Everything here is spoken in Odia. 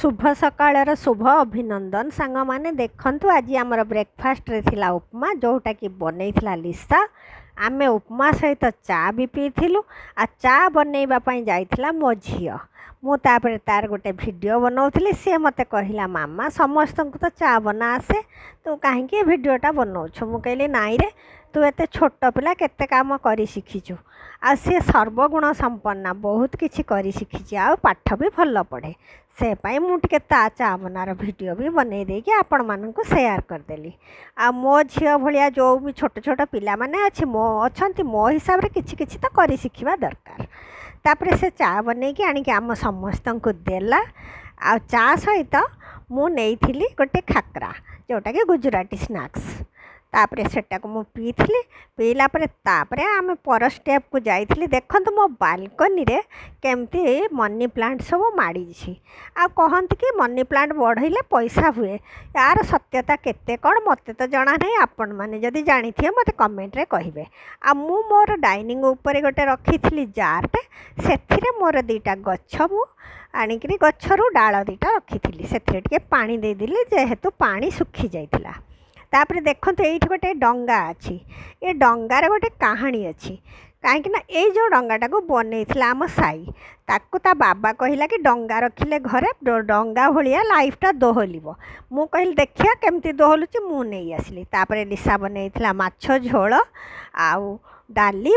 ଶୁଭ ସକାଳର ଶୁଭ ଅଭିନନ୍ଦନ ସାଙ୍ଗମାନେ। ଦେଖନ୍ତୁ, ଆଜି ଆମର ବ୍ରେକଫାଷ୍ଟରେ ଥିଲା ଉପମା, ଯେଉଁଟାକି ବନେଇଥିଲା ଲିସା। ଆମେ ଉପମା ସହିତ ଚା ବି ପିଇଥିଲୁ। ଆଉ ଚା ବନେଇବା ପାଇଁ ଯାଇଥିଲା ମୋ ଝିଅ। ମୁଁ ତାପରେ ତାର ଗୋଟେ ଭିଡ଼ିଓ ବନାଉଥିଲି। ସିଏ ମୋତେ କହିଲା, "ମାମା, ସମସ୍ତଙ୍କୁ ତ ଚା ବନା ଆସେ, ତୁ କାହିଁକି ଏ ଭିଡ଼ିଓଟା ବନାଉଛୁ?" ମୁଁ କହିଲି, "ନାଇଁରେ, ତୁ ଏତେ ଛୋଟ ପିଲା, କେତେ କାମ କରି ଶିଖିଛୁ।" ଆଉ ସିଏ ସର୍ବଗୁଣ ସମ୍ପନ୍ନା, ବହୁତ କିଛି କରି ଶିଖିଛି ଆଉ ପାଠ ବି ଭଲ ପଢ଼େ। ସେ ପାଇଁ ମୁଁ ଟିକେ ତା ଚା ବନାର ଭିଡ଼ିଓ ବି ବନେଇ ଦେଇକି ଆପଣମାନଙ୍କୁ ସେୟାର କରିଦେଲି। ଆଉ ମୋ ଝିଅ ଭଳିଆ ଯେଉଁ ବି ଛୋଟ ଛୋଟ ପିଲାମାନେ ଅଛନ୍ତି, ମୋ ହିସାବରେ କିଛି କିଛି ତ କରି ଶିଖିବା ଦରକାର। ତାପରେ ସେ ଚା ବନେଇକି ଆଣିକି ଆମ ସମସ୍ତଙ୍କୁ ଦେଲା। ଆଉ ଚା ସହିତ ମୁଁ ନେଇଥିଲି ଗୋଟେ ଖାକରା, ଯେଉଁଟାକି ଗୁଜୁରାଟୀ ସ୍ନାକ୍ସ। ତାପରେ ସେଟାକୁ ମୁଁ ପିଇଥିଲି। ପିଇଲା ପରେ ତାପରେ ଆମେ ପର ଷ୍ଟେପ୍କୁ ଯାଇଥିଲି। ଦେଖନ୍ତୁ, ମୋ ବାଲକୋନିରେ କେମିତି ମନି ପ୍ଲାଣ୍ଟ ସବୁ ମାଡ଼ିଛି। ଆଉ କହନ୍ତି କି ମନି ପ୍ଲାଣ୍ଟ ବଢ଼େଇଲେ ପଇସା ହୁଏ। ୟାର ସତ୍ୟତା କେତେ କ'ଣ ମୋତେ ତ ଜଣା ନାହିଁ। ଆପଣମାନେ ଯଦି ଜାଣିଥିବେ, ମୋତେ କମେଣ୍ଟରେ କହିବେ। ଆଉ ମୁଁ ମୋର ଡାଇନିଂ ଉପରେ ଗୋଟେ ରଖିଥିଲି ଜାର୍ଟେ। ସେଥିରେ ମୋର ଦୁଇଟା ଗଛ ମୁଁ ଆଣିକିରି ଗଛରୁ ଡାଳ ଦୁଇଟା ରଖିଥିଲି। ସେଥିରେ ଟିକେ ପାଣି ଦେଇଦେଲି, ଯେହେତୁ ପାଣି ଶୁଖି ଯାଇଥିଲା। ତାପରେ ଦେଖନ୍ତୁ, ଏଇଠି ଗୋଟେ ଡଙ୍ଗା ଅଛି। ଏ ଡଙ୍ଗାର ଗୋଟେ କାହାଣୀ ଅଛି, କାହିଁକି ନା ଏଇ ଯେଉଁ ଡଙ୍ଗାଟାକୁ ବନେଇଥିଲା ଆମ ସାଇ, ତାକୁ ତା ବାବା କହିଲା କି ଡଙ୍ଗା ରଖିଲେ ଘରେ ଡଙ୍ଗା ଭଳିଆ ଲାଇଫଟା ଦୋହଲିବ। ମୁଁ କହିଲି, ଦେଖିବା କେମିତି ଦୋହଲୁଛି। ମୁଁ ନେଇ ଆସିଲି। ତାପରେ ଲିସା ବନେଇଥିଲା ମାଛ ଝୋଳ ଆଉ ଡାଲି।